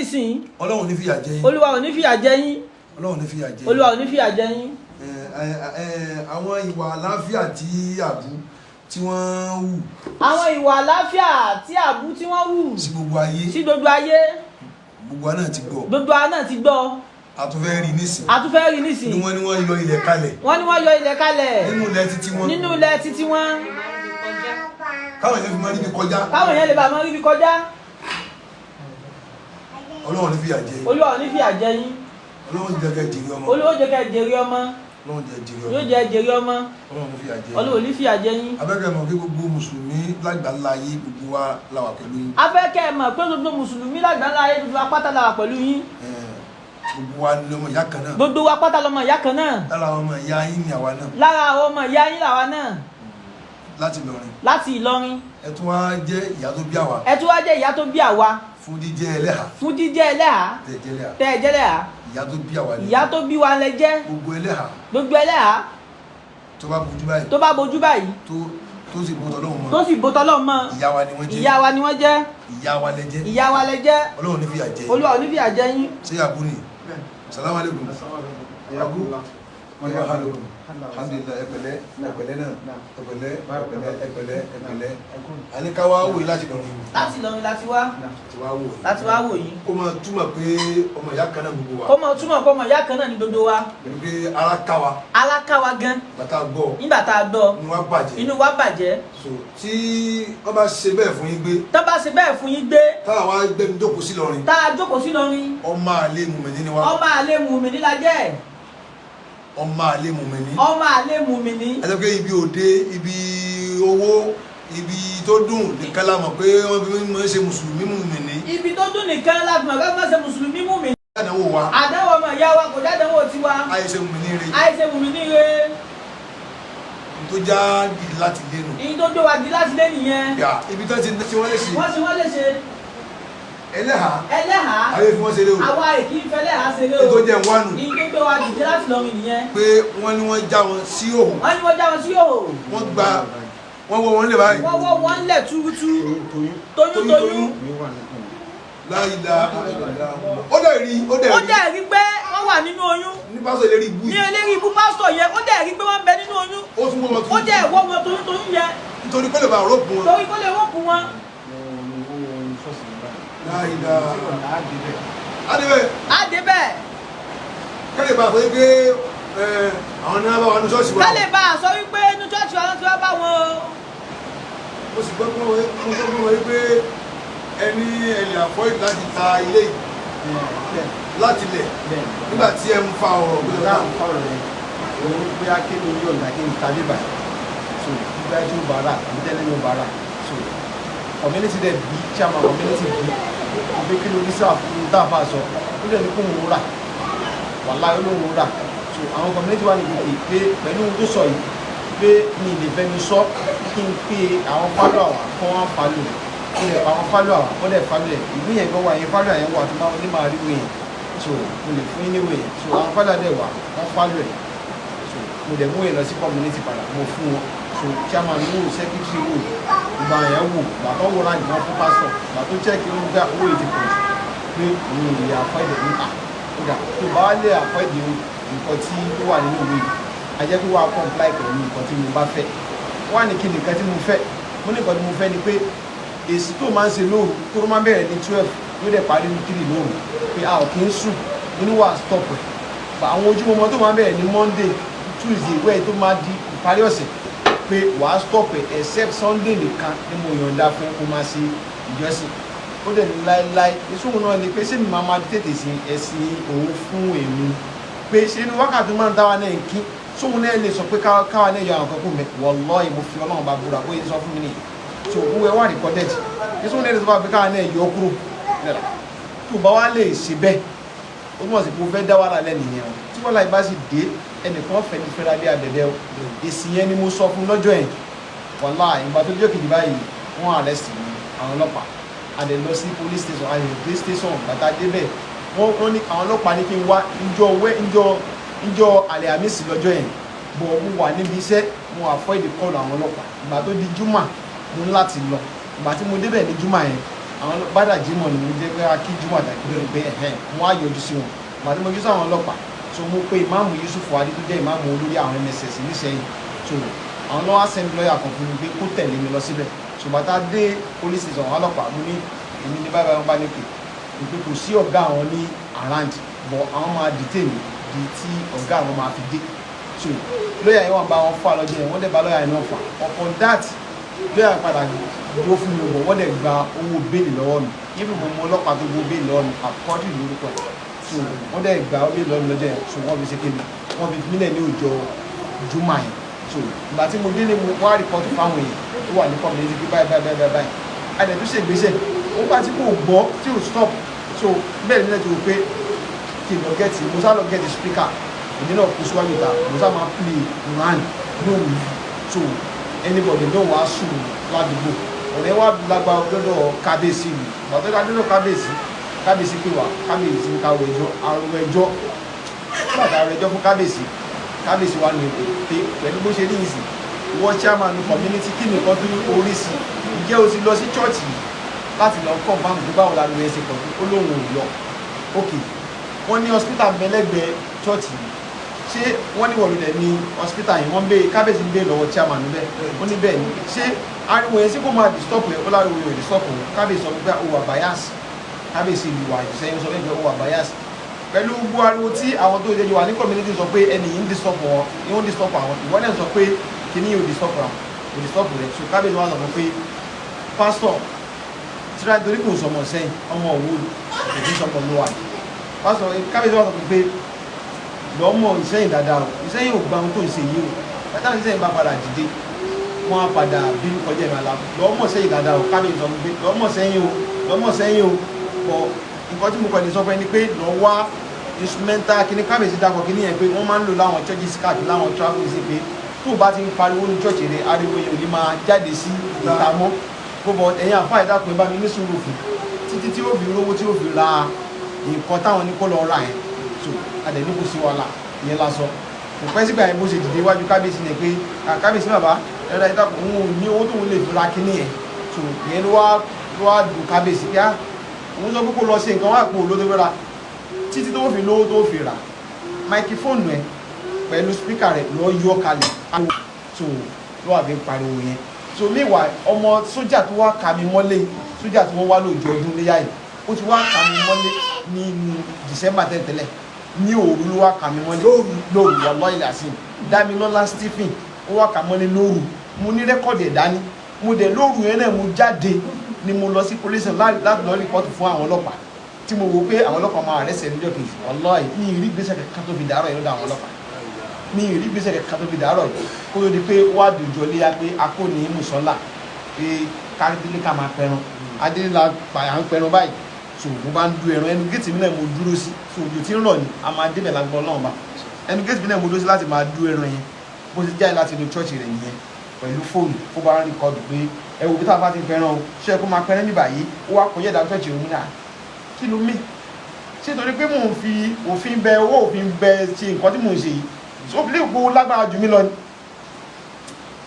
nísìnyí. Ọlọ́run ní fìyà jẹ yín. Olúwa ò ní fìyà jẹ yín. Ọlọ́run ní fìyà jẹ yín. Olúwa ò ní fìyà jẹ yín. Ẹ, ẹ, ẹ, àwọn ìwà àlàáfíà tí àbú tí wọ́n hù Àwọn ìwà àlàáfíà tí àbú tí wọ́n hù sí gbogbo ayé, sí gbogbo ayé, gbogbo wa náà ti gbọ́. Gbogbo wa náà ti gbọ́. A tún fẹ́ rí nísìn. A tún fẹ́ rí Ni nísìnyí. wọ́n ní wọ́n yọ ilẹ̀ kalẹ̀ Wọ́n ní wọ́n yọ ilẹ̀ kalẹ̀ nínú ilẹ̀ títí wọn, nínú ilẹ̀ títí wọn, káwọn èèyàn fi máa ríbi kọjá. Káwọn èèyàn lè bá máa ríbi kọjá. Ọlọ́run ní fìyà jẹ yín. Olúwa ò ní fìyà jẹ yín. Ọlọ́run jẹ́ kẹ́ jèrè ọmọ. Olúwa ó jẹ́ kẹ́ jèrè ọmọ. Ọlọ́run jẹ́ jèrè Yóò ọmọ. jẹ́ jèrè ọmọ. Ọlọ́run ní fìyà jẹ yín. Olúwa ò ní fìyà jẹ yín. Abẹ́kẹ́ mọ̀ kí gbogbo mùsùlùmí lágbàlá ayé, gbogbo wa la wà pẹ̀lú yín. A fẹ́ kẹ́ ẹ mọ̀ pé gbogbo mùsùlùmí lágbàlá ayé, gbogbo apáta la wà pẹ̀lú yín. Gbogbo wa ní ọmọ ìyá kan náà. Gbogbo wa pátá lọmọ ìyá kan náà. Lára àwọn ọmọ ìyá yín ni àwa náà. Lára àwọn ọmọ ìyá yín làwa náà. Láti Ìlọrin. Láti Ìlọrin. Ẹ tún wá jẹ́ ìyá tó bí àwa. Ẹ tún wá jẹ́ ìyá tó bí àwa. Fún jíjẹ́ ẹlẹ́hà. Fún jíjẹ́ ẹlẹ́hà. Tẹ̀ jẹ́ ẹlẹ́hà. Tẹ́ ẹ jẹ́ ẹlẹ́hà. Ìyá tó bí àwa ni. Ìyá tó bí wa lẹ jẹ́. Gbogbo ẹlẹ́hà Gbogbo ẹlẹ́hà tó bá bojú báyìí, tó bá bojú báyìí, tó sì bó tọ́lọ́run mọ́, tó sì bó tọ́lọ́run mọ́, ìyá wa ni wọ́n jẹ́. Ìyá wa ni wọ́n jẹ́. Ìyá wa lẹ jẹ́. Ìyá wa lẹ jẹ́. Ọlọ́run ní fìyà jẹ yín. Olúwa ò ní fìyà jẹ yín. Ṣé àbú ni? Salamu alaikum, àbú wa alaikum. Alhamdulilah. Ẹ pẹ̀lẹ́, ẹ pẹ̀lẹ́ náà, ẹ pẹ̀lẹ́, ẹ pẹ̀lẹ́, ẹ pẹ̀lẹ́, ẹ pẹ̀lẹ́. Àní ká wá wò yín láti Ìlọrin. Láti Ìlọrin láti wá. Ti wá wò yín. Láti wá wò yín. Kó máa túmọ̀ pé ọmọ ìyá kan náà gbogbo wa. Kó mọ túmọ̀ kó mọ ìyá kan náà ní gbogbo wa. Pẹ̀lú pé ara ká wa. Aláká wa gan. Bàtà gbọ́, Nígbà tá a gbọ́, inú wa bàjẹ́. Inú wa bàjẹ́. So tí wọ́n bá ṣe bẹ́ẹ̀ fún yín gbé, Tó bá ṣe bẹ́ẹ̀ fún yín gbé, táwa wá gbẹ́mi jókòó sí Ìlọrin, tá a jókòó sí Ìlọrin, ọmọ àlè mùmìnì ni wa. Ọmọ àlè mùmìnì la jẹ́. Ọmọ àlè mùmìnì. Ọmọ àlè mùmìnì. Ẹ sọ pé ibi òde, ibi owó, ibi tó dùn nìkan la mọ̀ pé wọ́n fi máa ń ṣe mùsùlùmí mùmìnì. Ibi tó dùn nìkan la fi mọ̀ pé wọ́n ṣe mùsùlùmí mùmìnì. Àdánwò wa. Àdánwò ọmọ ìyá wa kò jádánwò tiwa. Àìṣe mùmìnì rè. Àìṣe mùmìnì re. Tó já gidi láti dénú. Ìyí tó gbé wa di láti lé nìyẹn. Yà ibi tó ti tí wọ́n lè ṣe. Wọ́n ṣe wọ́n lè ṣe. Ẹlẹ́hà. Ẹlẹ́hà. Ayé fi wọ́n ṣeré o. Àwa èkì ń fẹlẹ́hà ṣeré o. Ètò jẹ́ wánu. Ìyí tó gbé wa dìde láti Ìlọrin nìyẹn. Pé wọ́n ní wọ́n já wọn sí òhò. Wọ́n ní wọ́n já wọn sí òhò. Wọ́n gba wọ́n wọ́ wọn lè báyìí. Wọ́n wọ́ wọn lẹ̀ túrútú, toyún toyún. Láìla, ó dẹ̀ rí, ó dẹ̀ Ó rí. dẹ̀ rí pé wọ́n wà nínú oyún. Ní pásọ̀ ìlérí ibú Ní yìí. eléyìí ibú pásítọ̀ yẹn, ó dẹ̀ rí pé wọ́n ń bẹ nínú oyún. Ó tún wọ́n wọn. Ó dẹ̀ wọ́ wọn toyún toyún yẹn. Nítorí pé lè bá rọ́ọ̀bù wọn. Torí kó lè wọ́pù wọn. Láìla, adébẹ̀. Á dé bẹ́ẹ̀. Kẹ́lẹ̀ bá fẹ́ pé àwọn náà bá wà ní ṣọ́ọ̀ṣì wa. Ká lè bá a sọ wípé inú church wa ti wá bá wọn o. Mo sì gbọ́ pé wọ́n sọ fún wọn pé ẹni ẹ̀lẹ́ avoid láti ta ilé yìí láti lẹ̀ nígbà tí ẹ ń fa ọ̀rọ̀ gbé Ìgbà ń fọ̀rọ̀ yẹn, òun bóyá kí ni yóò gbà kí n ta bíbà, so bóyá tí ó bá rà àbí tẹ́lẹ̀ ní ó bá rà. So community dẹ̀ bí chairman community bí pé kí ló ní sáà fún tá a fà sọ, ó dẹ̀ ní kó òun rà, wàláhí, ó lóun rà. So àwọn community wà ní gbèdé pé pẹ̀lú ohun tó sọ yìí pé mi lè fẹnu sọ kí n pé àwọn follower wa kọ́ wọn follow ẹ̀, kó lè pa àwọn follower wa kó dẹ̀ follow ẹ̀. Ìwé yẹn gan wà yẹn, follower yẹn wà tó máa ní máa rí ìwé yẹn, so mo lè fún yín níwèé yẹn. So àwọn follower dẹ̀ wà, wọ́n follow ẹ̀. So mo dẹ̀ mú yẹn lọ sí community padà, mo fún wọn. So chairman wò, secretary wò, ìgbà yẹn wò, ìgbà tó wò láǹdì wọn fún pastor, ìgbà tó check ó gbà owó yìí ti pọ̀ jù, pé òun ò lè afford ẹ̀ níta. Ó dà tó bá wá lè afford nǹkan tí ó wà nínú ìwé yìí, a jẹ́ pé wàá comply pẹ̀lú nǹkan tí mo bá fẹ́. Wọ́n á ní kí ni nǹkan tí mo fẹ́? Mo ní nǹkan tí mo fẹ́ ni pé èsì tó máa ń ṣe lóru, tó máa ń bẹ̀rẹ̀ ní 12, yóò dẹ̀ parí ní 3 lóru, pé a ò kí ń sùn, mo ní wàá stop ẹ̀. Àwọn ojúmọmọ tó máa ń bẹ̀rẹ̀ ní Monday, Tuesday, wẹ́ẹ̀ tó máa di ìparí ọ̀sẹ̀, pé wàá stop ẹ̀, except Sunday nìkan ni mo yọ̀ǹda fún ẹ kó máa ṣe ìjọsìn. Ó dẹ̀ ní láéláé, ìṣòwò náà ni pé ṣé mi máa tètè sin ẹ̀sìn òun fún èmi, pé ṣé inú wákàtí máa ń dá wa náà ń kí sóhun náà lè sọ pé káwa náà yọ àwọn kan kú mẹ́. Wallahi, mo fi Ọlọ́run bá búra, bóyá sọ fún mi nìyí. So owó ẹ wà recorded, sóhun náà lè sọ fún wa pé káwa náà yọ kúrò nílà. Tó bá wá lè ṣe bẹ́ẹ̀, ó túmọ̀ sí pé ó fẹ́ dá wàhálà lẹ́nu yẹn o. Tí wàhálà yìí bá sì dé, ẹnìkan fẹ́ ní fẹ́ra bí abẹ́bẹ́ o. Èsì yẹn ni mo sọ fún lọ́jọ́ yẹn. Wàláhì, ìgbà tó jọ́ kejì báyìí, wọ́n arrest mi, àwọn ọlọ́pàá. A dẹ̀ lọ sí police station, a dẹ̀ dé station. Bàtà débẹ̀, wọ́n ní àwọn ọlọ́pàá ní kí n wá njọ́ wẹ́ njọ́ àlẹ́ lọ́jọ́ yẹn bọ̀. Mo wà níbi iṣẹ́, mo avoid call àwọn ọlọ́pàá. Ìgbà tó di juma, mo ní láti lọ. Ìgbà tí mo débẹ̀ ní juma yẹn, Àwọn bàdà jimoh ni mo jẹ́ pé akíjúmọ̀ àtàkì lórí pé ẹ̀hẹ́n mo á yọjú sí wọn. Màtí mo yọjú sí àwọn ọlọ́pàá, so mo pe ìmáàmù Yusuf Adé tó jẹ́ ìmáàmù olórí àwọn MSS nísẹ̀yìn. So àwọn lọ́wọ́ send lawyer kan fún mi pé kó tẹ̀lé mi lọ síbẹ̀. So bàtà dé police station, àwọn ọlọ́pàá, mo ní èmi ní báyìí báyìí, wọ́n bá ní pè pé kò sí ọ̀gá àwọn ní around, but àwọn máa detain mi di tí ọ̀gá àwọn máa fi dé. So lọ́yà yẹn wọ́n bá wọn fà lọ́jọ́ yẹn, wọ́n dẹ̀ bá lọ́yà yẹn náà fà. Upon that, lọ́yà padà dúró fún mi bọ̀, wọ́n dẹ̀ gba owó béèlì lọ́wọ́ mi. Even mo mọ ọlọ́pàá tó gbowó béèlì lọ́wọ́ mi, àkọ́dì lórúkọ ẹ̀. So wọ́n dẹ̀ gba owó béèlì lọ́wọ́ mi lọ́jọ́ yẹn. So wọ́n fi ṣe kéde, wọ́n fi mílẹ̀ ní ọjọ́ jùmọ̀ yẹn. So ìgbà tí mo délé, mo wá rìpọ́tù fáwọn èèyàn tó wà ní community pé báyìí báyìí báyìí báyìí. Adẹ̀ tó ṣègbésẹ̀ ó bá tí kò gbọ́ tí ò stop. So bẹ́ẹ̀ ni lẹ́tọ̀ wò pé kí n lọ gẹ́tì, mo sá lọ gẹ́tì speaker, èmi náà kó síwájú ìta, mo sá máa play Quran lóru. So anybody náà wàá sùn ládùúgbò, ọ̀rẹ́ wa lágbára lọ́dọ̀ kábíyèsí mi. Bàtọ́ dá lọ́dọ̀ kábíyèsí, kábíyèsí pè wá, kábíyèsí ní ká wọ ẹjọ́, arọ ẹjọ́. Nígbà tá a rọ ẹjọ́ fún kábíyèsí, kábíyèsí wa ní pé pẹ̀lú bó ṣe rí ìsìn, ìwọ chairman community, kí nìkan tó orí sí? Ǹjẹ́ o ti lọ sí church yìí láti lọ confirm pé báwo la lu ẹsẹ̀ pọ̀ tó? Ó lóun ò lọ. Ok, wọ́n ní hospital mẹ́lẹ́gbẹ̀ẹ́ church yìí, ṣé wọ́n ní wọ̀lú dẹ̀ ní hospital yìí? Wọ́n bẹ́ẹ̀, kábíyèsí ń bẹ́ẹ̀ lọ́wọ́ chairman bẹ́ẹ̀, ó ní bẹ́ẹ̀ ni. Ṣé ariwo yẹn sí kó máa disturb yẹn? Ó láriwo yẹn ò disturb òun. Kábíyèsí sọ pé ó wà bias. Kábíyèsí ìlú wa ìṣẹ́yìn sọ pé ó wà bias pẹ̀lú gbogbo ariwo tí àwọn tó jẹjọ wà ní community sọ pé ẹni yìí ń disturb wọn, ń disturb àwọn. Ìwọ náà sọ pé kíní yóò disturb àwọn, kò disturb rẹ. So kábíyèsí wa sọ fún pé pastor tíra torí kò sọmọ sẹ́yìn, ọmọ òwò kò ní sọmọ lówà. Pásítọ̀ kábíyèsí wa sọ fún pé lọ́mọ Ìsẹ́yìn dáadáa o, Ìsẹ́yìn ò gba ohun tó ń ṣe yìí o. Bàtà Ìsẹ́yìn bá padà dìde, wọ́n á padà bínú kọjá ìrìn àlà. Lọ́mọ sẹ́yìn dáadáa o. Kábíyèsí sọ fún pé lọ́mọ sẹ́yìn o, lọ́mọ sẹ́yìn o. Bọ̀ nǹkan tí mo kàn lè sọ fún ẹ ni pé lọ wá instrumental kíní. Kábíyèsí dákọ̀ kíní yẹn pé wọ́n máa ń lò láwọn churches káàkiri, láwọn travels, pé tó o bá ti ń pariwo ní church rẹ, ariwo yẹn ò ní máa jáde sí ìta mọ́. Gbogbo ẹ̀yin àfa, ìdákùn, bá mi ní sùúrù fún títí tí ó fi rówó tí ó fi ra nǹkan táwọn ní kó lọ ra yẹn. So adẹ̀ ní kò sí wàhálà, ìyẹn lásọ. Kò pẹ́ sígbà yẹn, bó ṣe dìde iwájú kábíyèsí ni pé kábíyèsí, bàbá ẹ̀rọ ìdákùn, òun ò ní owó tóun lè fi ra kíní yẹn. So ìyẹn ló wá dùn kábíyèsí pé òun sọ pé kó lọ ṣe nǹkan wá pò ló tó fẹ́ ra títí tó fi lówó tó fi rà microphone ẹ pẹ̀lú speaker rẹ̀ lọ yọ kalẹ̀. So ló wà fi pariwo yẹn. So meanwhile, ọmọ sójà tó wá kà mí mọ́lé, sójà tí wọ́n wá lóòjọ́ ọdún léyà yìí, ó ti wá kà mí mọ́lé nínú December tẹ́lẹ̀tẹ́lẹ̀, ní òru ló wá kà mí mọ́lé lóru. Wallahi làásìn, Dámilọ́lá Stephen, ó wá kà mọ́lé lóru. Mo ní record ẹ̀ dání. Mo dẹ̀ lóru yẹn náà, mo jáde ni mo lọ sí police láti lọ report fún àwọn ọlọ́pàá, tí mo wò pé àwọn ọlọ́pàá máa arrest ẹ̀ níjọ́ kejì. Wallahi, ní ìrí gbèsè kankan tó fi dàárọ̀ yìí lọ́dọ̀ àwọn ọlọ́pàá, ní ìrí gbèsè kankan tó fi dàárọ̀ yìí, kó tó di pé wá dòjọ́ léyà pé a kò ní mùsọ́là pé kárídélé ká máa pẹran adélé la pa à ń pẹran báyìí. So mo bá ń du ẹran, ẹnu géètì mi náà mo dúró sí. So òjò tí ń rọ̀ ni, a máa débẹ̀ lágbọ́n náà bá ẹnu géètì mi náà mo dúró sí láti máa du ẹran yẹn. Bó ti jáde láti inú church rẹ̀ nìyẹn pẹ̀lú fóònù, ó bá ń record pé ẹ wo bí táwọn bá ti pẹran o, ṣé ẹ kó máa pẹran níbà yìí? Ó wá kọjá ìdá church òun náà. Kí ló mí ṣé? Torí pé mò ń fi òfin bẹ owó òfin bẹ ṣe nǹkan tí mò ń ṣe yìí, so bí lè kó lágbára jù mí lọ ni.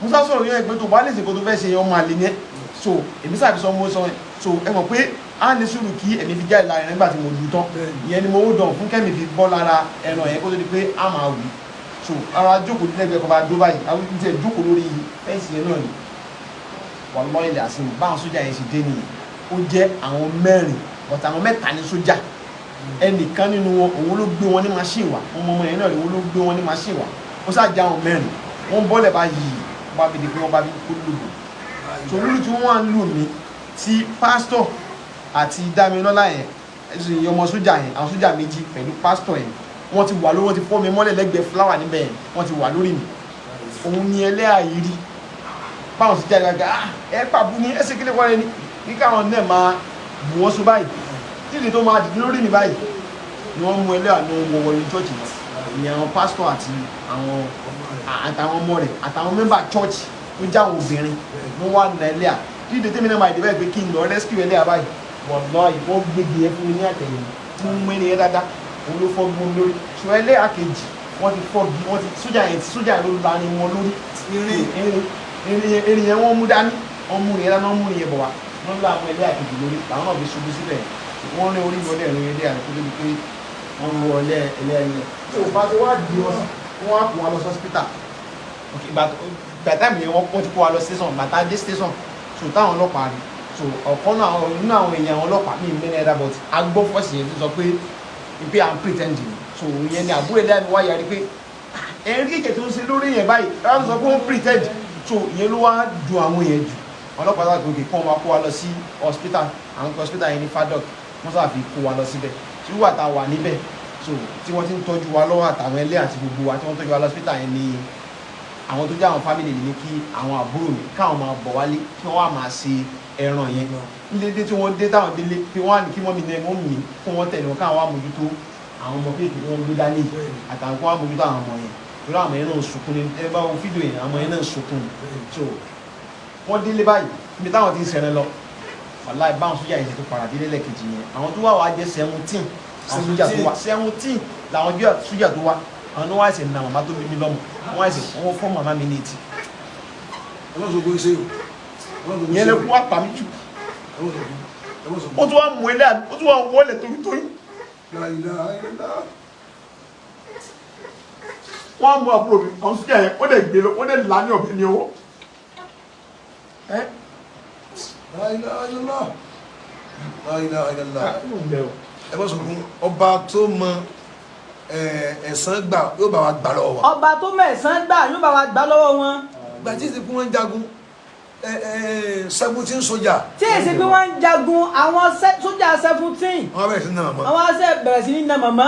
Musa sọ̀rọ̀ yẹn pé tó bá lè ṣe kó tó fẹ́ ṣe, ọmọ àlè ni ẹ́. So èmi sáà fi sọ, mo sọ. So ẹ mọ̀ pé a ní sùúrù kí ẹ̀mí fi jáde lára nígbà tí mo lù tán. Ìyẹn ni mo ó dàn fún kẹ́mi fi bọ́ lára ẹran yẹn kó tó di pé a máa wí. So ara jókòó lẹ́gbẹ̀ẹ́ kan bá dó báyìí, àwọn tí ẹ jókòó lórí fence yẹn náà ni. Wallahi ilẹ̀ àsìn, báwọn sójà yẹn ṣe dé nìyẹn. Ó jẹ́ àwọn mẹ́rin, but àwọn mẹ́ta ní sójà. Ẹnìkan nínú wọn, òun ló gbé wọn ní machine wá. Wọn mọ ọmọ yẹn náà rí, òun ló gbé wọn ní machine wá. Ó sá já àwọn mẹ́rin, wọ́n bọ́lẹ̀ báyìí, wọ́n bá fi di pé wọ́n bá fi kó lùbọ̀. So lúlù tí wọ́n wá ń lù mí, tí pásítọ̀ àti Dámilọ́lá yẹn, ẹ̀sìn ọmọ sójà yẹn, àwọn sójà méjì pẹ̀lú pásítọ̀ yẹn, wọ́n ti wà lórí, wọ́n ti fọ́ mi mọ́lẹ̀ lẹ́gbẹ̀ẹ́ fúláwà níbẹ̀ yẹn, wọ́n ti wà lórí mi. Òun ni ẹlẹ́yà yìí rí báwọn sójà yẹn gbà, ah, ẹ pàbù ní ẹsẹ̀ kílẹ̀ wọlé ni ní káwọn náà máa bù wọ́n sún báyìí títí tó máa dìde lórí mi báyìí ni wọ́n mú ẹlẹ́yà ní wọ́n wọlé church lọ. Ní àwọn pásítọ̀ àti àwọn àtàwọn ọmọ rẹ̀ àtàwọn member church tó já àwọn obìnrin, wọ́n wá nà ẹlẹ́yà dídé. Tèmi náà máa dé báyìí pé kí n lọ rescue ẹlẹ́yà báyìí. Wallahi, wọ́n gbégi yẹn fún mi ní àtẹ̀yìn tí mo mú ẹni yẹn dáadáa, òun ló fọ́ gbọ́n lórí. Ṣùgbọ́n ẹlẹ́yà kejì, wọ́n ti fọ́ bí wọ́n ti sójà yẹn, sójà yẹn ló la ni wọn lórí. Irin irin yẹn wọ́n mú dání, wọ́n mú yẹn dání, wọ́n mú yẹn bọ̀ wá. Wọ́n lá àwọn ẹlẹ́yà kejì lórí làwọn náà fi ṣubú síbẹ̀. Wọ́n rí orí wọlé ẹ̀rín ẹlẹ́yà kó tó di pé wọ́n wọ ẹlẹ́yà yẹn. Tó o bá ti wá di ọsàn wọ́n á kó wa lọ sí hospital. Bàtà mi yẹn wọ́n ti kó wa lọ station, bàtà dé station so táwọn ọlọ́pàá rí so ọ̀kan náà nínú àwọn èèyàn àwọn ọlọ́pàá mi mẹ́rin ẹ̀dá but agbọ́ fọ́ọ̀sì yẹn ti sọ pé pé à ń pretending so ìyẹn ni àbúrò ẹ̀dá mi wá yarí pé ẹ̀rí ẹ̀jẹ̀ tó ń ṣe lórí yẹn báyìí láti sọ pé ó ń pretend so ìyẹn ló wá dùn àwọn èèyàn jù. Ọlọ́pàá láti gòkè kó wọn kó wa lọ sí hospital, àwọn hospital yẹn ní Fadok, wọ́n sábà fi kó wa lọ síbẹ̀ tí wíwà tá a wà níbẹ̀ so tí wọ́n ti ń tọ́jú wa lọ́wọ́ àtàwọn ẹlẹ́ àti gbogbo wa tí wọ́n tọ́jú wa lọ hospital yẹn ni àwọn tó jẹ́ àwọn family mi ní kí àwọn àbúrò mi káwọn máa bọ̀ wálé kí wọ́n wá máa ṣe ẹran yẹn nílé tí wọ́n dé táwọn délé pé wọ́n á ní kí mọ́mí ní ẹ̀mọ́ mi kó wọ́n tẹ̀lé wọn káwọn wá mójútó àwọn ọmọ kéèké tí wọ́n gbé dání àtàwọn kó wá mójútó àwọn ọmọ yẹn torí àwọn yẹn náà ń sunkún ní ẹ bá wo fídíò yẹn àwọn yẹn náà ń sunkún so wọ́n délé báyìí níbi táwọn ti ń sẹ̀rẹ̀ lọ wàláì báwọn sójà yẹn ti padà délé lẹ́ẹ̀kejì yẹn àwọn tó wà wá jẹ́ 17 àwọn sójà tó wà 17 làwọn sójà tó wà àwọn tó wá ẹsẹ̀ nà màmá tó bí mi lọ́mọ wọ́n ẹsẹ̀ wọ́n fọ́ màmá mi ní etí. Ìyẹn lè kú wá pa mí jù. Ó tún wá mú ilé àná, ó tún wá wọlé torítorí. Wọ́n á mú àbúrò mi, àwọn sójà yẹn, ó dẹ̀ gbé lọ, ó dẹ̀ là ní ọ̀bẹ ní ọwọ́. Ẹ bọ́ sọ fún ọba tó mọ ẹ̀san gbà yóò bá wa gbà lọ́wọ́ wa. Ọba tó mọ ẹ̀san gbà yóò bá wa gbà lọ́wọ́ wọn. Gbà tí ìsìnkú wọn ń jagun 17 sójà. Tí ìsìnkú wọn ń jagun àwọn sójà 17. Wọ́n bẹ̀rẹ̀ sí ní nà màmá. Àwọn ṣe bẹ̀rẹ̀ sí ní nà màmá.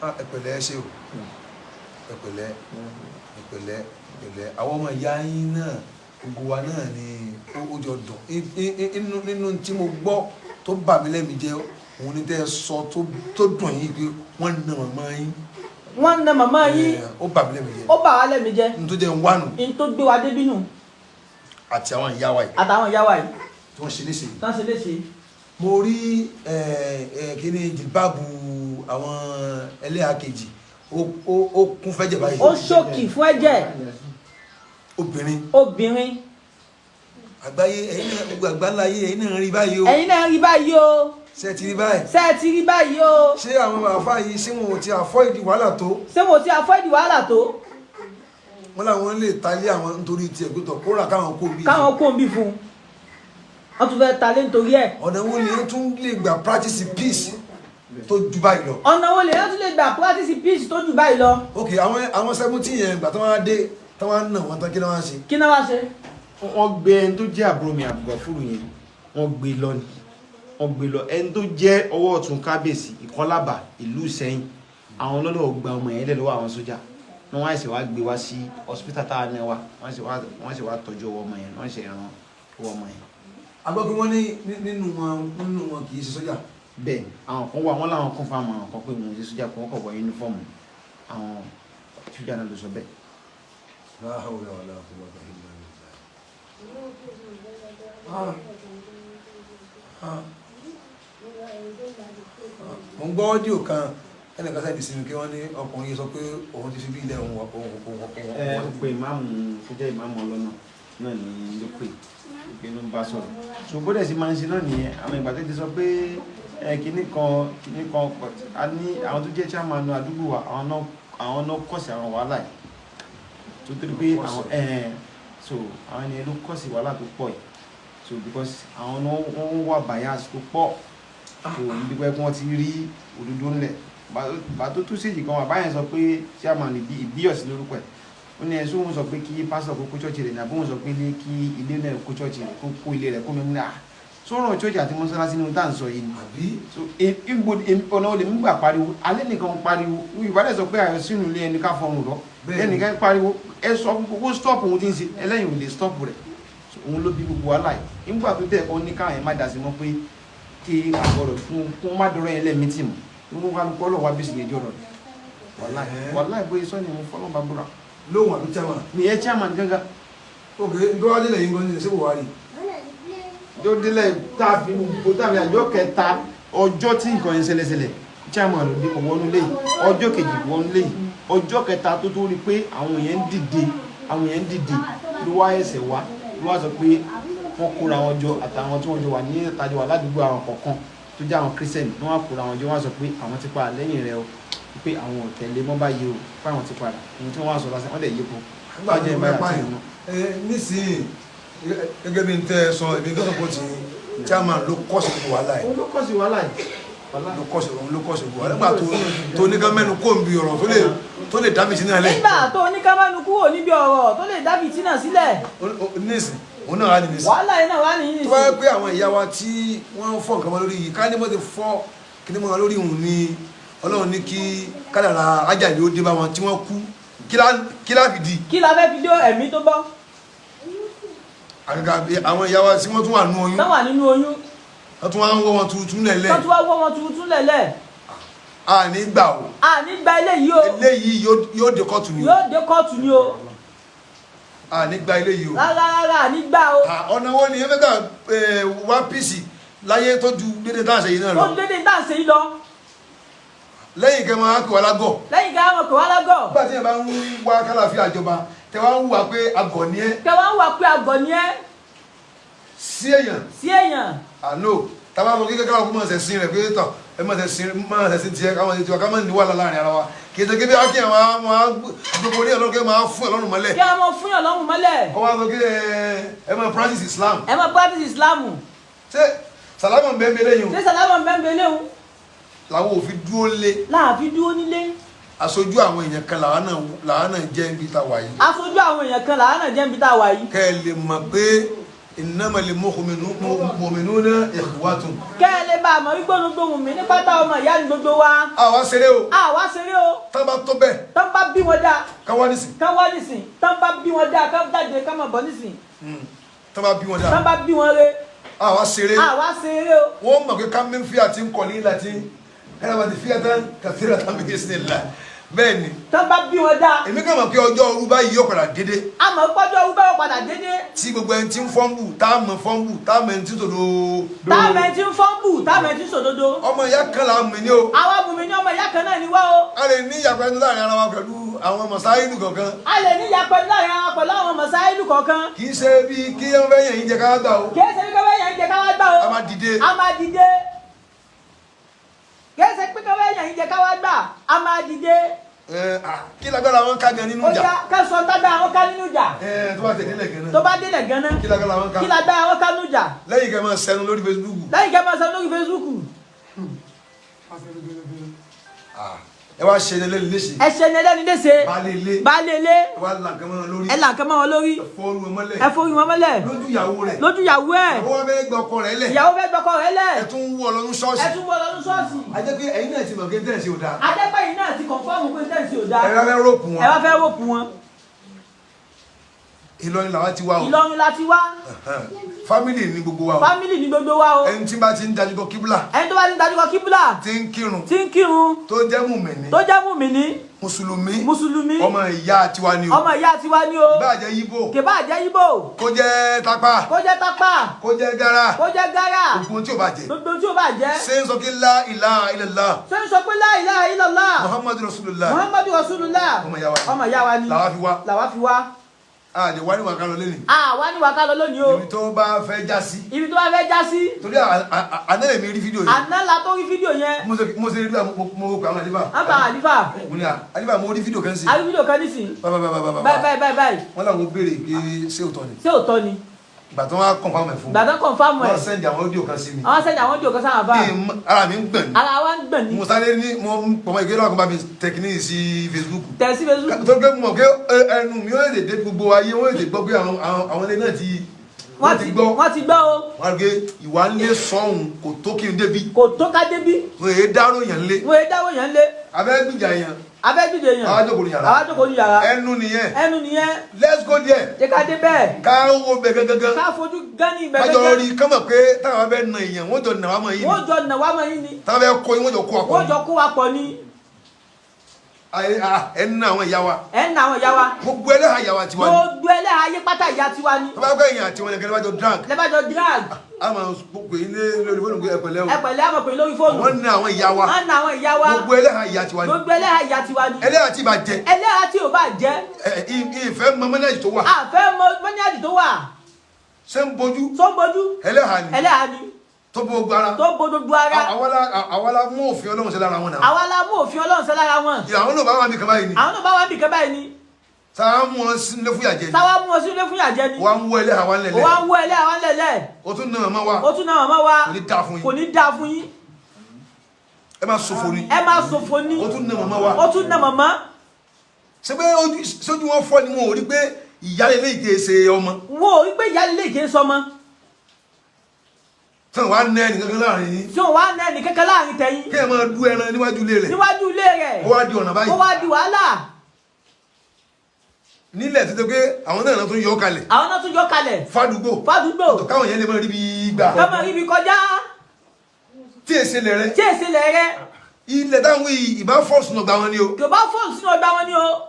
Ẹ pẹ̀lẹ́ ṣe o, ẹ pẹ̀lẹ́, ẹ pẹ̀lẹ́, ẹ pẹ̀lẹ́. Àwọn ọmọ ìyá yín náà gbogbo wa náà ni ó jọ dùn. Nínú tí mo gbọ́ tó bà mí lẹ́mìí jẹ́ òun ni tẹ́ ẹ sọ tó dùn yín pé wọ́n na màmá yín. Wọ́n na màmá yín. Ó bà mí lẹ́mìí jẹ́. Ó bà wá lẹ́mìí jẹ́. N tó jẹ́ ń wá nù. N tó gbé wa débí nù. Àti àwọn ìyá wa yìí. Àtàwọn ìyá wa yìí. Tí wọ́n ṣe léṣe. Tí wọ́n ṣe léṣe. Mo rí kíní jìbáàbù àwọn ẹlẹ́hà kejì ó kún fẹ́jẹ̀ báyìí. Ó ṣòkì fún ẹ̀jẹ̀. Obìnrin. Obìnrin. Àgbáyé ẹ̀yin náà gbogbo àgbáńlá ayé ẹ̀yin náà rí báyìí o. Ẹ̀yin náà rí báyìí o. Ṣé ẹ ti rí báyìí? Ṣé ẹ ti rí báyìí o? Ṣé àwọn àfáà yìí ṣé wọn ò ti avoid wàhálà tó? Ṣé wọn ò ti avoid wàhálà tó? Wọ́n làwọn lè talé àwọn nítorí tiẹ̀ gbọ́dọ̀ kóra káwọn kó bí. Káwọn kó bí fún un. Wọ́n tún fẹ́ talé nítorí ẹ̀. Ọ̀nà wo ni ó tún lè gbà practice peace tó ju báyìí lọ? Ọ̀nà wo lè ó tún lè gbà practice peace tó ju báyìí lọ? Ok, àwọn 17 yẹn ìgbà tí wọ́n á dé tí wọ́n á nà wọ́n tán kí ni wọ́n á ṣe? Kí ni wọ́n á ṣe? Wọ́n gbé ẹni tó jẹ́ àbúrò mi Àbùgàfúrù yẹn, wọ́n gbé lọ ni. Wọ́n gbé lọ ẹni tó jẹ́ ọwọ́ ọ̀tún kábíyèsí Ìkọ́lábà ìlú Ìsẹ́yìn àwọn ọlọ́dọ̀ gba ọmọ yẹn lẹ̀ lọ́wọ́ àwọn sójà wọ́n wá ṣe wá gbé wá sí hospital táwa náà wà wọ́n ṣe wá tọ́jú ọwọ́ ọmọ yẹn wọ́n ṣe ràn ọwọ́ ọmọ yẹn. A gbọ́ pé wọ́n ní nínú wọn kì í ṣe sójà. Bẹ́ẹ̀ àwọn kan wà wọ́n láwọn kan fáwọn àwọn kan pé wọn ò ṣe sójà kó wọ́n kọ̀ wọ yúnífọ̀mù àwọn sójà náà ló sọ bẹ́ẹ̀. La hawla wala quwwata illa billah. Mo ń gbọ́ ọ́díò kan ẹnìkan sáà ìdísí mi kí wọ́n ní ọkùnrin yìí sọ pé òun ti fi bí ilẹ̀ òun òun. Ẹ ó pe ìmáàmù tó jẹ́ ìmáàmù ọlọ́nà náà ní ló pè pé ló ń bá sọ̀rọ̀ so bó dẹ̀ sì máa ń ṣe náà nìyẹn àwọn ìgbà tó ti sọ pé ẹ kinní kan a ní àwọn tó jẹ́ chairman àdúgbò wa àwọn náà kọ̀sì àwọn wàhálà yìí tó torí pé àwọn so àwọn ènìyàn ló kọ̀sì wàhálà tó pọ̀ yìí so because àwọn náà wọ́n wà bias tó pọ̀ so níbi pé wọ́n ti rí òdodo ńlẹ̀ bàtó tó ṣèjì kan bàbá yẹn sọ pé chairman ìbíyọ̀sí lórúkọ ẹ̀ ó ní ẹ̀sùn òun sọ pé kí pásítọ̀ kó kó chọ́ọ̀chì rẹ̀ ní àbí òun sọ pé ní kí ilé náà kó chọ́ọ̀chì rẹ̀ kó kó ilé rẹ̀ kó mímú náà sọ̀rọ̀ chọ́ọ̀chì àti mọ́sálásí ní ohun tá à ń sọ yìí ni àbí so ọ̀nà olè mú gbà pariwo alẹ́ nìkan pariwo Yorùbá dẹ̀ sọ pé àyọ̀ sínú ilé ẹni ká fọrùn rọ ẹnìkan pariwo ẹ sọ kó stop òun ti ń ṣe ẹlẹ́yìn ò lè stop rẹ̀ òun ló bí gbogbo wàhálà yìí nígbà tó tẹ̀ ọ́ ní káwọn yẹn má dà sí mọ́ pé kí àgọ́rọ̀ fún kó má dọ̀rọ̀ yẹn lẹ́ẹ̀mí tì mọ́ gbogbo kálukú ọlọ́wà bí sì yẹn jọ̀rọ̀ rẹ̀ wàláì bóyá sọ́ni mo fọlọ́ bá búra. Lóhùn àbí chairman. Mi ẹ chairman gángan. Ok, tó wá délẹ̀ yín gan ní ṣé Buhari. Tó délẹ̀ tàbí gbogbo tàbí àjọ kẹta ọjọ́ tí nǹkan yẹn ṣẹlẹ̀ṣẹlẹ̀ chairman ló dé kò wọnú léyìí ọjọ́ kejì wọnú léyìí ọjọ́ kẹta tó tó rí pé àwọn yẹn ń dìde àwọn yẹn ń dìde ló wá ẹsẹ̀ wá ló wá sọ pé Wọ́n kóra wọn jọ àtàwọn tí wọ́n jọ wà ní ìtajọ wà ládùúgbò àwọn kọ̀ọ̀kan tó jẹ́ àwọn Christian, wọ́n wá kóra wọn jọ, wọ́n sọ pé àwọn ti padà lẹ́yìn rẹ̀ o, pé àwọn ò tẹ̀lé mọ́ báyìí o, pé àwọn ti padà. Ohun tí wọ́n wá sọ lásán, wọ́n dẹ̀ yípo. Nígbà tí wọ́n pààyàn nísìnyí, gẹ́gẹ́ bí n tẹ́ ẹ sọ, èmi gbọ́dọ̀ kó ti chairman ló kọ́ sí gbogbo wàhálà yìí. Òun ló kọ́ sí wàhálà yìí. Ló kọ́ sí, òun ló kọ́ sí gbogbo wàhálà. Nígbà tó ní ká mẹ́nu kó ń bi ọ̀rọ̀ tó lè dá mi sí náà lẹ̀. Nígbà tó ní ká mẹ́nu kúrò níbi ọ̀rọ̀ tó lè dá fìtínà sílẹ̀. Nísìn òun náà wà ní nísìn. Wàhálà yìí náà wà ní nísìn. Tó bá yẹ pé àwọn ìyá wa tí wọ́n ń fọ́ nǹkan mọ́ lórí yìí, ká ní wọ́n ti fọ́ kíní mọ́ lórí òun ni Ọlọ́run ní kí kádàrá ajáde ó dé bá wọn tí wọ́n kú, kí lá fi di. Kí la fẹ́ fi dé ẹ̀mí tó bọ́. Àgàgà àwọn ìyá wa tí wọ́n tún wà nínú oyún. Tán wà nínú oyún. Wọ́n tún wá ń wọ́ wọn tuntun lẹ̀lẹ̀. Tán tún wá wọ́ wọn tuntun lẹ̀lẹ̀. A ní gbà o. A ní gba eléyìí o. Eléyìí yóò dé kóòtù ni o. Yóò dé kóòtù ni o. A ní gba eléyìí o. Rárá rárá, a ní gbà o. Ọ̀nà wo ni ẹ̀mẹ́ta wá píìsì láyé tó ju dédé tá à ń ṣe yìí náà lọ. Tó ju dédé tá à ń ṣe yìí lọ. Lẹ́yìn kẹ́ máa kó wa lágọ̀. Lẹ́yìn kẹ́ máa kó wa lágọ̀. Nígbà tí yẹn bá ń wá kálàfíà àjọba, tẹ wá ń wà pé agọ̀ ni ẹ́. Tẹ wá ń wà pé agọ̀ ni ẹ́. Sí èèyàn. Sí èèyàn. Àná tàbá sọ kíkẹ́ káwọn kó máa ṣẹ̀sìn rẹ̀ pé tọ̀ ẹ máa ṣẹ̀sìn tiẹ̀ káwọn ṣe tiwa ká máa ní wàhálà láàrin ara wa. Kì í ṣe kí bí akí àwọn máa gbogbo ní ọlọ́run kí ẹ máa fún ọlọ́run mọ́lẹ̀. Kí ẹ máa fún ọlọ́run mọ́lẹ̀. Kọ́ wá sọ kí ẹ máa practice Islam. Ẹ máa practice Islam. Ṣé sàlámù ń bẹ́ẹ̀ bẹ́ẹ̀ léyìn o? Ṣé sàlámù ń bẹ́ẹ̀ bẹ́ẹ̀ léyìn o? Làwọn ò fi dúró lé. Láàfin dúró nílé. Aṣojú àwọn èèyàn kan làwọn náà jẹ́ níbi tá a wà yìí. Aṣojú àwọn èèyàn kan làwọn náà jẹ́ níbi tá a wà yìí. Kẹ́ ẹ lè mọ̀ pé innamal mu'minuna ikhwatun. Kẹ́ ẹ lè bá a mọ̀ wípé gbogbo mi ní pátá ọmọ ìyá ni gbogbo wa. Àwa ṣeré o. Àwa ṣeré o. Tán bá tó bẹ́ẹ̀. Tán bá bí wọn dáa. Ká wá nísìn. Ká wá nísìn. Tán bá bí wọn dáa, ká jáde ká máa bọ̀ nísìn. Tán bá bí wọn dáa. Tán bá bí wọn re. Àwa ṣeré. Àwa ṣeré o. Wọ́n mọ̀ pé ká mi fi àti ń kọ̀ ní láti ẹ̀rọ fi àtàn kàfíra tán bí ìsìn là bẹ́ẹ̀ ni. Tán bá bí wọn dáa. Èmi kàn mọ̀ pé ọjọ́ òru báyìí yóò padà dédé. A mọ̀ pé ọjọ́ òru báyìí padà dédé. Tí gbogbo ẹni tí ń fọ́nbù tá a mọ̀ fọ́nbù tá a mọ̀ ẹni tí ń sòdodo. Tá a mọ̀ ẹni tí ń fọ́nbù tá a mọ̀ ẹni tí ń sòdodo. Ọmọ ìyá kan là ń mì ní o. Àwa mùmí ní ọmọ ìyá kan náà ni wá o. A lè ní ìyàpẹ́ ẹnu láàrin ara wa pẹ̀lú àwọn mọ̀sáìlù kọ̀ọ̀kan. A lè ní ìyàpẹ́ ẹnu láàrin ara wa pẹ̀lú àwọn mọ̀sáìlù kọ̀ọ̀kan. Kì í ṣe bí kí wọ́n fẹ́ yàn yín jẹ ká gbà o. Kì í ṣe bí kí wọ́n fẹ́ yàn yín jẹ ká wá gbà o. A máa dìde. A máa dìde. Kì í ṣe pé kí wọ́n fẹ́ yàn yín jẹ ká wá gbà, a máa dìde. Kí lágbára wọn ká gan nínú ìjà. Ó yá ká sọ tágbára wọn ká nínú ìjà. Tó bá tẹ̀ délẹ̀ gan náà. Tó bá délẹ̀ gan náà. Kí lágbára wọn ká. Kí lágbára wọn ká nínú ìjà. Lẹ́yìn kẹ́ máa sẹnu lórí Facebook. Lẹ́yìn kẹ́ máa sẹnu lórí Facebook. Ẹ wá ṣe ẹlẹ́ni léṣe. Ẹ ṣe ẹlẹ́ni léṣe. Baálé ilé. Baálé ilé. Ẹ wá là nǹkan mọ́ wọn lórí. Ẹ là nǹkan mọ́ wọn lórí. Ẹ fọ́ orí wọn mọ́lẹ̀. Ẹ fọ́ orí wọn mọ́lẹ̀. Lójú ìyàwó rẹ̀. Lójú ìyàwó ẹ̀. Ìyàwó wa fẹ́ gbọ́ ọkọ rẹ̀ lẹ̀. Ìyàwó fẹ́ gbọ́ ọkọ rẹ̀ lẹ̀. Ẹ tún wọ́ lọ ní ṣọ́ọ̀ṣì. Ẹ tún wọ́ lọ ní ṣọ́ọ̀ṣì. A jẹ́ pé ẹ̀yin náà ti mọ̀ pé tẹ̀sí ò dáa. A jẹ́ pé ẹ̀yin náà ti kọ̀nfọ́ọ̀mù pé tẹ̀sí ò dáa. Ẹ wá fẹ́ rọ́ọ̀pù wọn. Ẹ wá fẹ́ rọ́ọ̀pù wọn. Ìlọrin làwa ti wá o. Ìlọrin la ti wá. Fámìlì ni gbogbo wa o. Fámìlì ni gbogbo wa o. Ẹni tí bá ti ń dájú kọ kíbúlà. Ẹni tó bá ti ń dájú kọ kíbúlà. Tí ń kírun. Tí ń kírun. Tó jẹ́ mùmìnì. Tó jẹ́ mùmìnì. Mùsùlùmí. Mùsùlùmí. Ọmọ ìyá tiwa ni o. Ọmọ ìyá tiwa ni o. Kì bá jẹ́ Yíbò. Kì bá jẹ́ Yíbò. Kó jẹ́ Tápà. Kó jẹ́ Tápà. Kó jẹ́ Gárà. Kó jẹ́ Gárà. Gbogbo tí o bá jẹ́. Gbogbo tí o bá jẹ́. Ṣé ń sọ kí la ilaha illallah. Ṣé ń sọ pé la ilaha illallah. Muhammadu Rasulullah. Muhammadu Rasulullah. Ọmọ ìyá wa ni. Ọmọ ìyá wa ni. Làwa fi wá. Làwa fi wá. A lè wá ní wàkà lọ lónìí. A wá ní wàkà lọ lónìí o. Ibi tó bá fẹ́ já sí. Ibi tó bá fẹ́ já sí. Torí àná lèmi rí fídíò yẹn. Àná la tó rí fídíò yẹn. Mo ṣe rí mo pè àwọn àlífà. Wọ́n pa àlífà. Mo ní àlífà mo rí fídíò kan sí. A rí fídíò kan nísìn. Báyìí báyìí báyìí báyìí. Wọ́n làwọn béèrè pé ṣé òótọ́ ni. Ṣé òótọ́ ni. Ìgbà tó wá kọ̀nfàmù ẹ̀ fún mi. Ìgbà tó kọ̀nfàmù ẹ̀. Wọ́n sẹ́ndì àwọn audio kan sí mi. Wọ́n sẹ́ndì àwọn audio kan sáwọn àbá. Ara mi ń gbọ̀n ni. Ara wa ń gbọ̀n ni. Mo sáré ní mo ń pọ̀mọ́ ìgbé lọ́kàn bá mi tẹkiní sí Facebook. Tẹ̀ sí Facebook. Tó gbé mọ̀ pé ẹnu mi ó lè dé gbogbo ayé wọ́n lè gbọ́ pé àwọn ilé náà ti. Wọ́n ti gbọ́. Wọ́n ti gbọ́ o. Wọ́n á gbé ìwà ńlé sọ́hun kò tó kí n débi. Kò tó ká débi. Wọ́n èé dárò yàn lé. Wọ́n èé dárò yàn lé. Abẹ́ gbìjà yàn. Abẹ́ gbìjà yàn. Àwa jókòó ní yàrá. Àwa jókòó ní yàrá. Ẹnu nìyẹn. Ẹnu nìyẹn. Let's go there. Jẹ́ ká dé bẹ́ẹ̀. Ká wo bẹ̀ gangan. Ká fojú gán ní ibẹ̀ gangan. Kájọ rí kán mọ̀ pé táwọn abẹ́ na èèyàn wọ́n jọ nà wá mọ̀ yín ni. Wọ́n jọ nà wá mọ̀ yín ni. Táwọn abẹ́ kó yín wọ́n jọ kó wa pọ̀ ni. Wọ́n jọ kó wa pọ̀ ni. Ẹ ń na àwọn ìyá wa. Ẹ ń na àwọn ìyá wa. Gbogbo ẹlẹ́hà ìyá wa tiwa ni. Gbogbo ẹlẹ́hà ayé pátá ìyá tiwa ni. Tó bá gbọ́ èèyàn àti wọn nìkan lẹ́bàjọ́ drag. Lẹ́bàjọ́ drag. A máa pè é lórí fóònù pé ẹ pẹ̀lẹ́ o. Ẹ pẹ̀lẹ́, a máa pè é lórí fóònù. Wọ́n na àwọn ìyá wa. Wọ́n na àwọn ìyá wa. Gbogbo ẹlẹ́hà ìyá tiwa ni. Gbogbo ẹlẹ́hà ìyá tiwa ni. Ẹlẹ́hà tí ì bá jẹ. Ẹlẹ́hà tí ò bá jẹ. Ìfẹ́ mọ mọ́nájì tó wà. Àfẹ́ mọ mọ́nájì tó wà. Ṣé ń bojú? Tó ń bojú. Ẹlẹ́hà ni. Ẹlẹ́hà ni. Tó bo gbogbo ara. Tó bo gbogbo ara. Àwa la mú òfin Ọlọ́run ṣe lára wọn náà. Àwa la mú òfin Ọlọ́run ṣe lára wọn. Àwọn náà bá wà nìkan báyìí ni. Àwọn náà bá wà nìkan báyìí ni. Sáà mú wọn sínú fún ìyàjẹ ni. Sáwá mú wọn sínú fún ìyàjẹ ni. Wà ń wọ ẹlẹ́hà wa ńlẹ̀lẹ̀. Wà ń wọ ẹlẹ́hà wa ńlẹ̀lẹ̀. O tún na màmá wa. O tún na màmá wa. Kò ní dáa fún yín. Kò ní dáa fún yín. Ẹ máa ṣòfò ni. Ẹ máa ṣòfò ni. O tún na màmá wa. O tún na màmá. Ṣé pé sójú wọn fọ́ ni wọn ò rí pé ìyá lè léyìí ṣe ọmọ. Wọn ò rí pé ìyá lè léyìí ṣe ọmọ. Tí wọn wá ná ẹnì kankan láàrin yín. Tí wọn wá ná ẹnì kankan láàrin tẹ̀yìn. Kí ẹ máa du ẹran níwájú ilé rẹ̀. Níwájú ilé rẹ̀. Ó wá di ọ̀nà báyìí. Ó wá di wàhálà. Nílẹ̀ tó tó pé àwọn náà tún yọ kalẹ̀. Àwọn náà tún yọ kalẹ̀. Fádùúgbò. Fádùúgbò. Káwọn yẹn lè máa rí bí gbà. Ká máa rí bí kọjá. Tí èsì lẹ̀ rẹ. Tí èsì lẹ̀ rẹ. Ilẹ̀ táwọn ìbá fọ́ọ̀sì náà gbà wọn ni o. Kò bá fọ́ọ̀sì náà gbà wọn ni o.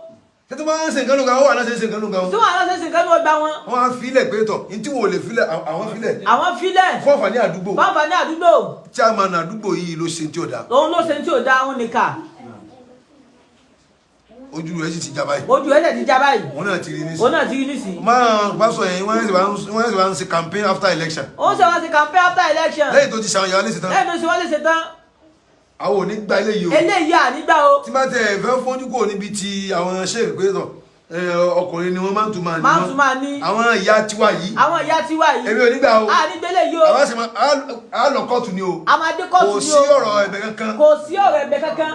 Ṣé tó bá ń ṣe nǹkan lóga wọn wà náà ṣe ń ṣe nǹkan lóga wọn. Tí wọn àwọn ṣe ń ṣe nǹkan lóga wọn. Wọ́n á filẹ̀ pé tọ̀ ní tí wò lè filẹ̀ àwọn filẹ̀. Àwọn filẹ̀. Fún àǹfààní àdúgbò. Fún àǹfààní àdúgbò. Chairman àdúgbò yìí ló ṣe tí ò dáa. Òun ló ṣe tí ò dáa, òun nìkà. Ojú rẹ̀ sì ti já báyìí. Ojú rẹ̀ sì ti já báyìí. Òun náà ti rí nísìnyí. Òun náà ti rí nísìnyí. Máa pásọ yẹn wọ́n sì wá ń ṣe campaign after election. Ó ń ṣe wá ṣe campaign after election. Lẹ́yìn tó ti ṣe àwọn ìyá léṣe tán. Lẹ́yìn tó ṣe wọ́n léṣe tán. Àwọn ò ní gba eléyìí o. Eléyìí à nígbà o. Tí bá tẹ ẹ fẹ́ fojú kò níbi ti àwọn ṣéèkì pé tọ̀ ọkùnrin ni wọ́n máa ń tún máa ní. Máa ń tún máa ní. Àwọn ìyá tiwa yìí. Àwọn ìyá tiwa yìí. Èmi ò ní gbà o. A ní gbélé yìí o. Àwọn sì máa á lọ kóòtù ni o. A máa dé kóòtù ni o. Kò sí ọ̀rọ̀ ẹ̀bẹ̀ kankan. Kò sí ọ̀rọ̀ ẹ̀bẹ̀ kankan.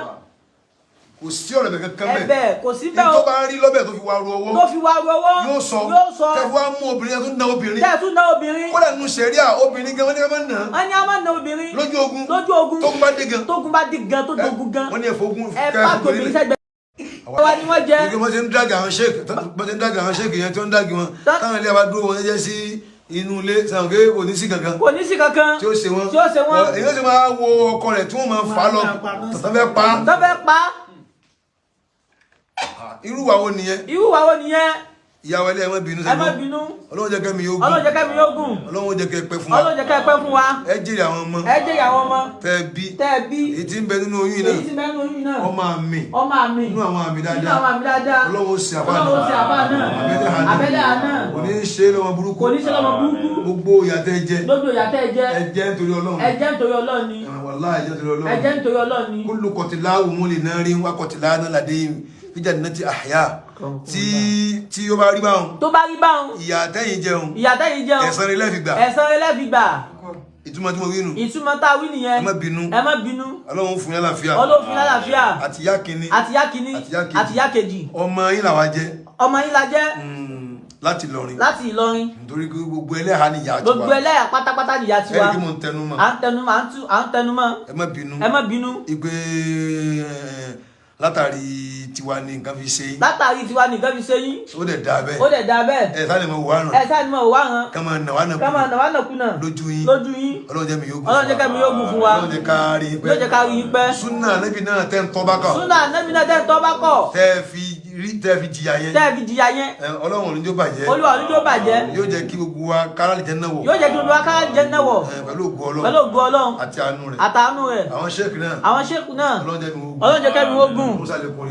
Kò sí ọ̀rọ̀ ẹ̀bẹ̀ kankan bẹ́ẹ̀. Ẹ̀bẹ̀ kò sí bẹ́ẹ̀ o. Tó bá rí lọ́bẹ̀ tó fi wá ru ọwọ́. Tó fi wá ru ọwọ́. Yóò sọ. Yóò sọ. Kẹfù wá mú obìnrin yẹn tó ná obìnrin. Tẹ́ ẹ̀ tún ná obìnrin. Kódà nínú sẹ̀ríà obìnrin gan wọ́n ní ká máa nà. Wọ́n ní a máa ná obìnrin. Lójú ogun. Lójú ogun. Tógun bá dé gan. Tógun bá dé gan tó dogun gan. Wọ́n ní ẹ̀fọ́ ogun. Ẹ bá obìnrin sẹ́gbẹ̀ẹ́. Wa ni wọ́n jẹ. Wọ́n ṣe ń dàgì àwọn ṣéèkì wọ́n ṣe ń dàgì àwọn ṣéèkì yẹn tó ń dàgì wọn. Táwọn ilé wa dúró wọn jẹ́ sí inú ilé sàn pé kò ní sí kankan. Kò ní sí kankan. Tí ó ṣe wọn. Tí ó ṣe wọn. Èyí ó sì máa wo ọkọ rẹ̀ tí wọ́n máa fà á lọ tọ́tọ́ fẹ́ pa. Tọ́ fẹ́ pa. Irú wa wo nìyẹn? Irú wa wo nìyẹn? Ìyàwó ẹlẹ́ ẹ má bínú Ẹ má bínú. Ọlọ́run jẹ́ kẹ́mi yóò gùn. Ọlọ́run jẹ́ kẹ́mi yóò gùn. Ọlọ́run jẹ́ kẹ́ pẹ́ fún wa. Ọlọ́run jẹ́ kẹ́ pẹ́ fún wa. Ẹ jèrè àwọn ọmọ. Ẹ jèrè àwọn ọmọ. Tẹ́ bí. Tẹ́ bí. Èyí tí ń bẹ nínú oyún náà. Èyí tí ń bẹ nínú oyún náà. Ọmọ àmì. Ọmọ àmì. Nínú àwọn àmì dáadáa. Nínú àwọn àmì dáadáa. Ọlọ́run ó ṣe àbá náà. Ọlọ́run ó ṣe àbá náà. Abẹ́lẹ̀ àná. Kò ní ṣe lọ́mọ burúkú. Kò ní ṣe lọ́mọ burúkú. Gbogbo ìyà tẹ́ jẹ. Gbogbo ìyà tẹ́ jẹ. Ẹ jẹ nítorí Ọlọ́run. Ẹ jẹ nítorí Ọlọ́run ni. Wàláhì ẹ jẹ nítorí Ọlọ́run. Ẹ jẹ nítorí Ọlọ́run ni. Kullu qatilahu li narin wa qatilana ladayhim fi jannati ahya. Tí ó bá rí báwọn. Tó bá rí báwọn. Ìyà tẹ́yìn jẹun. Ìyà tẹ́yìn jẹun. Ẹ̀san rẹ̀ lẹ fi gbà. Ẹ̀san rẹ̀ lẹ fi gbà. Ìtumọ̀ tí mo wí nù. Ìtumọ̀ tá a wí nìyẹn. Ẹ má bínú. Ẹ má bínú. Ọlọ́run fún yín lálàáfíà. Ọlọ́run fún yín lálàáfíà. Àti ìyá kìíní. Àti ìyá kìíní. Àti ìyá kejì. Àti ìyá kejì. Ọmọ yín làwa jẹ́. Ọmọ yín la jẹ́. Láti Ìlọrin. Láti Ìlọrin. Nítorí gbogbo ẹlẹ́hà ni ìyá tiwa. Gbogbo ẹlẹ́hà pátápátá ni ìyá tiwa. Ẹ̀rí kí mo ń tẹnu mọ́. À ń tẹnu mọ́, à ń tẹnu mọ́. Ẹ má bínú. Ẹ má bínú. Ìgbé látàrí tiwa ni nǹkan fi ṣe yín. Látàrí tiwa ni nǹkan fi ṣe yín. Ó dẹ̀ dáa bẹ́ẹ̀. Ó dẹ̀ dáa bẹ́ẹ̀. Ẹ sáà ni mo wà ràn. Ẹ sáà ni mo wà ràn. Ká máa nà wá nà kùnà. Ká máa nà wá nà kùnà. Lójú yín. Lójú yín. Ọlọ́run jẹ́ mi yóò gùn fún wa. Ọlọ́run jẹ́ kẹ́mi yóò gùn fún wa. Ọlọ́run jẹ́ ká rí yín pẹ́. Yóò jẹ́ ká rí yín pẹ́. Súnà Ànábì náà tẹ́ ń tọ́ bá kọ̀. Súnà Ànábì náà tẹ́ ń tọ́ bá kọ̀. Tẹ́ fi rí tẹ́ fi jìyà yẹn. Tẹ́ fi jìyà yẹn. Ọlọ́run ò ní jẹ́ ó bàjẹ́. Olúwa ò ní jẹ́ ó bàjẹ́. Yóò jẹ́ kí gbogbo wa kárà lè jẹ́ náà wọ̀. Yóò jẹ́ kí gbogbo wa kárà lè jẹ́ náà wọ̀. Pẹ̀lú ògo Ọlọ́run. Pẹ̀lú ògo Ọlọ́run. Àti àánú rẹ̀. Àtàánú rẹ̀. Àwọn ṣéèkì náà. Àwọn ṣéèkì náà. Ọlọ́run jẹ́ mi ó gùn. Ọlọ́run jẹ́ kẹ́mi ó gùn.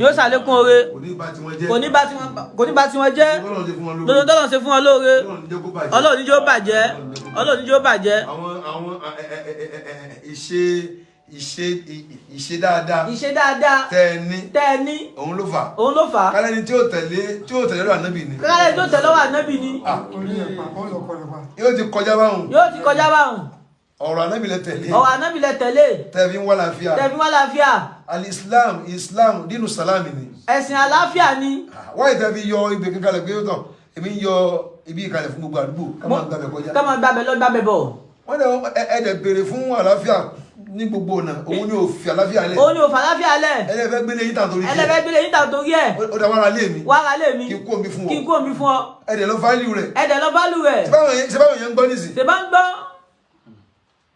Yóò ṣàlékún oore. Kò ní bá tiwọn jẹ́. Kò ní bá tiwọn jẹ́. Lọ́dún tọ́lọ́run ṣe fún wọn lóore. Ọlọ́run ní jẹ́ ó bàjẹ́. Ọlọ́run ní jẹ́ ó bàjẹ́. Àwọn ìṣe dáadáa. Ìṣe dáadáa. Tẹ́ ẹ ní. Tẹ́ ẹ ní. Òun ló fà. Òun ló fà. Kálẹ́ni tí ó tẹ̀lé lọ́wọ́ Ànábì ni. Kálẹ́ni tí ó tẹ̀lé lọ́wọ́ Ànábì ni. Yóò ti kọjá báhùn. Yóò ti kọjá báhùn. Ọ̀rọ̀ Ànábì lẹ tẹ̀lé. Ọ̀rọ̀ Ànábì lẹ tẹ̀lé. Tẹ́ fi ń wá làáfíà. Tẹ́ fi ń wá làáfíà. Al-Islam Islam dínú sàlámì ni. Ẹ̀sìn àlàáfíà ni. Wáyé tẹ́ fi yọ ibè kankalẹ̀ pé ó tọ̀ èmi ń yọ ibi ìkàlẹ̀ fún gbogbo àdúgbò ká máa gbàbẹ̀ kọjá. Ká máa gbàbẹ̀ lọ gbàbẹ̀ bọ̀. Wọ́n dẹ̀ ẹ dẹ̀ béèrè fún àlàáfíà ní gbogbo ọ̀nà òun ni ò fi àlàáfíà lẹ̀. Òun ni ò fi àlàáfíà lẹ̀. Ẹlẹ́fẹ́ gbélé yín tà torí ẹ̀. Ẹlẹ́fẹ́ gbélé yín tà torí ẹ̀. Ó dà wàrà lé mi. Wàrà lé mi. Kí n kú omi fún ọ. Kí n kú omi fún ọ. Ẹ dẹ̀ lọ fálù rẹ̀. Ẹ dẹ̀ lọ fálù rẹ̀. Ṣé báwọn yẹn ń gbọ́ nísìn? Ṣé bá ń gbọ́?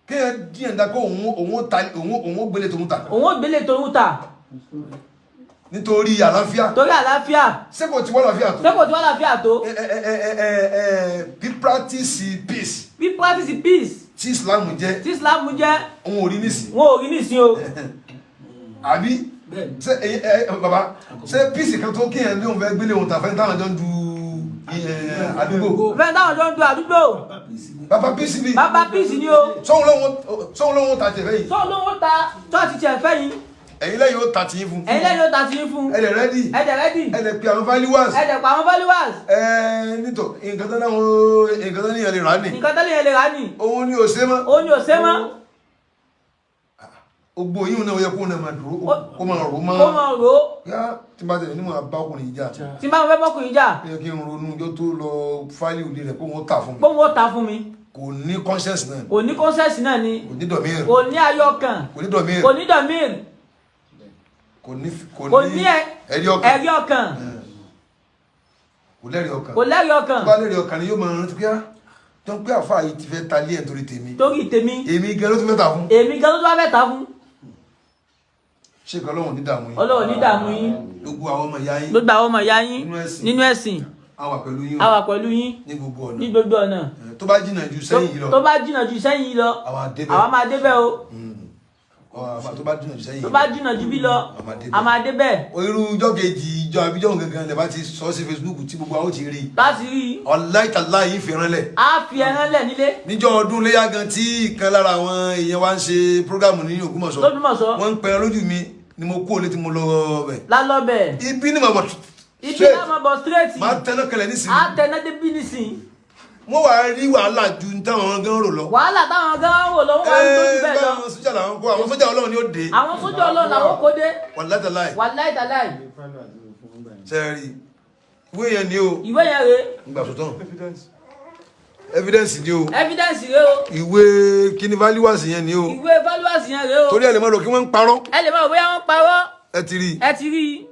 Kéèyàn díẹ̀ ń da kó òun ó gbélé tòun tà. Òun ó gbélé tòun tà. Nítorí àlàáfíà. Torí àlàáfíà. Ṣé kò tí wọ́n àlàáfíà tó? Ṣé kò tí wọ́n àlàáfíà tó? Bí practice peace. Bí practice peace. Tí Islam jẹ́. Tí Islam jẹ́. Òun ò rí nísìn. Wọn ò rí nísìn o. Àbí ṣé bàbá ṣé peace kan tó kéèyàn ní òun fẹ́ gbélé òun tà fẹ́ táwọn jọ ń du àdúgbò. Fẹ́ táwọn jọ ń du àdúgbò. Bàbá Peace ni. Bàbá Peace ni o. Sóhun lóhun ta tẹ̀fẹ́ yìí. Sóhun lóhun ta chọ́ọ̀chì tiẹ̀ fẹ́ yìí. Ẹ̀yin lẹ́yìn ó ta tiyín fún. Ẹ̀yin lẹ́yìn ó ta tiyín fún. Ẹ dẹ̀ ready. Ẹ dẹ̀ ready. Ẹ dẹ̀ pe àwọn followers. Ẹ dẹ̀ pa àwọn followers. Ẹ nítò nǹkan tó náà nǹkan tó níyàn lè rà ní. Nǹkan tó níyàn lè rà ní. Òun ni ò ṣe mọ́. Òun ni ò ṣe mọ́. Gbogbo yín náà ó yẹ kó náà máa dúró kó máa rò mọ́. Kó máa rò. Yá tí n bá tẹ̀lé níwọ̀n bá ọkùnrin yìí jà. Tí n bá fẹ́ bọ́kùnrin jà. Ó yẹ kí n ronú ọjọ́ tó lọ fáìlì òde rẹ̀ kó wọ́n tà fún mi. Kó wọ́n tà fún mi. Kò ní conscience náà. Kò ní conscience náà ni. Kò ní dọ̀míìrì. Kò ní ayọ̀kàn. Kò ní dọ̀míìrì. Kò ní dọ̀míìrì. Kò ní ẹ̀rí ọkàn. Ẹ̀rí ọkàn. Kò lẹ́rìí ọkàn. Kò lẹ́rìí ọkàn. Tó bá lẹ́rìí ọkàn ni yóò máa rántí pé á tó ń pé àfa yìí ti fẹ́ ta lé ẹ̀ torí tèmi. Torí tèmi. Èmi gan ló tún fẹ́ ta fún. Èmi gan ló tún fẹ́ ta fún. Ṣé kan Ọlọ́run ní dààmú yín? Ọlọ́run ní dààmú yín. Gbogbo àwọn ọmọ ìyá yín. Gbogbo àwọn ọmọ ìyá yín. Nínú ẹ̀sìn. A wà pẹ̀lú yín. A wà pẹ̀lú yín. Ní gbogbo ọ̀nà. Ní gbogbo ọ̀nà. Tó bá jìnnà ju sẹ́yìn yìí lọ. Tó bá jìnnà ju sẹ́yìn yìí lọ. Àwa máa débẹ̀ o. Tó bá jìnnà ju sẹ́yìn. Tó bá jìnnà ju bí lọ. A máa débẹ̀. Irú ọjọ́ kejì ìjọ àbíjọ́ gangan lè bá ti sọ sí Facebook tí gbogbo àwọn ti rí. Láti rí. Ọláìtàlá yìí fi ẹran lẹ̀. A fi ẹran lẹ̀ nílé. Níjọ́ ọdún léyà gan tí ìkan lára àwọn èèyàn wa ń ṣe prógámù ní Ògbómọ̀ṣọ́. Lógbómọ̀ṣọ́. Wọ́n ń pẹran lójú mi ni mo kú òlé tí mo lọ bẹ̀. Lálọ́ bẹ̀. Ibi ni màá bọ̀ Ibi náà máa bọ̀ straight. Máa tẹná kẹlẹ̀ nísìnyí. A tẹná débí nísìnyí. Wọ́n wá rí wàhálà ju táwọn gan rò lọ. Wàhálà táwọn gan rò lọ, wọ́n wá rí tójú bẹ́ẹ̀ lọ. Àwọn sójà làwọn kó, àwọn sójà Ọlọ́run ni ó dé. Àwọn sójà Ọlọ́run làwọn kó dé. Wàláì tàláì. Wàláì tàláì. Sẹ́ẹ̀rì ìwé yẹn ni o. Ìwé yẹn rèé. Ngbà sọ̀tàn. Evidence ni o. Evidence rèé o. Ìwé kíní valuers yẹn ni o. Ìwé valuers yẹn rèé o. Torí ẹ lè mọ̀ rò kí wọ́n ń parọ́. Ẹ lè mọ̀ bóyá wọ́n parọ́. Ẹ ti rí. Ẹ ti rí.